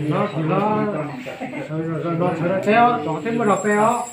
No sawv daws teb os, cov twb muaj rau peb os.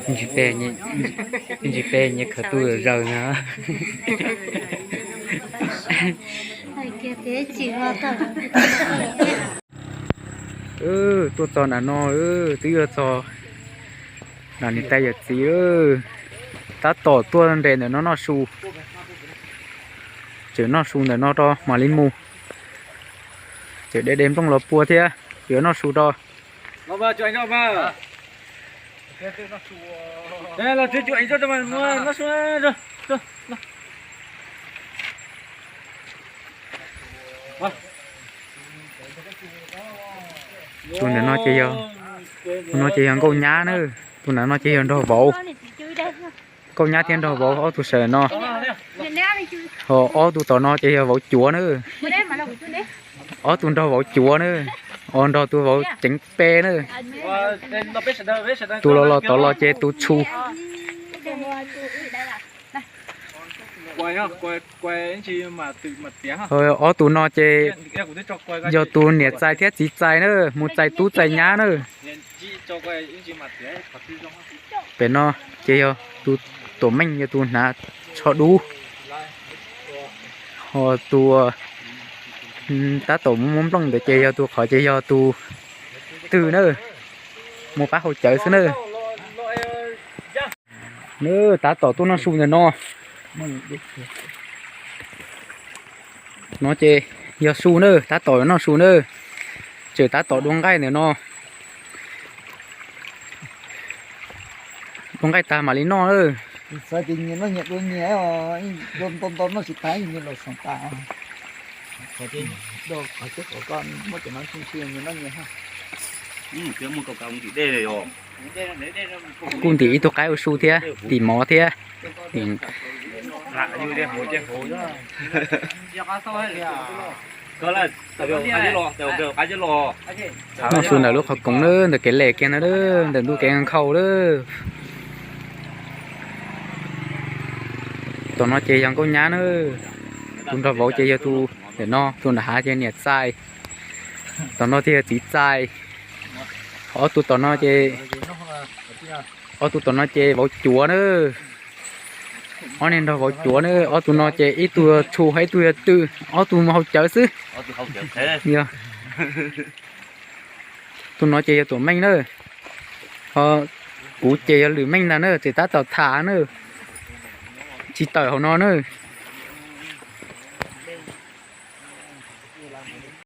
Ntsis peb, ntsis peb nyias khaws tub zaws na. Tuaj txog nram no, twb yuav txog nram niam tais yawm txiv. Tab tom tuaj nres ntawm no noj su. Tseem noj su ntawm no rau mam li mus. Tseem de de nplooj los pua thiab, yuav noj su rau. Tus ntawm no ces yog, tus no ces yog nkauj nyab na. Tus ntawm no ces yog nraug vauv. Nkauj nyab thiab nraug vauv ob tug sawv no. Ho ob tug tom no ces yog vauv cuav na. Ob tug nraug vauv cuav na, os, nrog tus vauv ceev pe na. Tus los los tod los ces tus tshu. Ho ob tug no ces yog tus niam txais thiab txiv txais na, mus txais tub txais nyab na. Pem no ces yog tus tuam meej, yog tus hnav tsho dub. Ho tus tab tom muab nplooj ntawd ces yog tus, qhov ces yog tus twg na, mus pab haus cawv xwb na. Tab tom tuaj noj su ntawm no. No ces yog su na, tab tom noj su na. Tseem tab tom dua nqaij ntawm no. Dua nqaij tag mam li noj na. Xav tias nyias noj nyias dua nyias, ntau ntau noj tsis tag, nyias los xav tas. Qhov ceb qhov koj muab cov no tsij nyias noj nyias. Kuj ntim ib tug qaib ua su thiab, ntim mov thiab. Noj su ntawm lub qhov koom na, ntawm kev lem kiag na, ntawm ntuj kev nkhaus na. Tom no ces yog nkauj nyab na. Tus nrog vauv ces yog tus ntawm no, tus nram hav ces niam txais. Tom no thiaj yog txiv txais. Ob tug tom no ces, ob tug tom no ces vauv cuav na. Ob niag nrog vauv cuav na, ob tug no ces ib tug yog Tshu, ib tug yog Twm, ob tug mus haus cawv xwb. Yog, tus no ces yog Tuam Meej na. Ho kuv ces yog Lwm Meej ntag na, tseem tab tom tham na, tsis tawm hauv no na.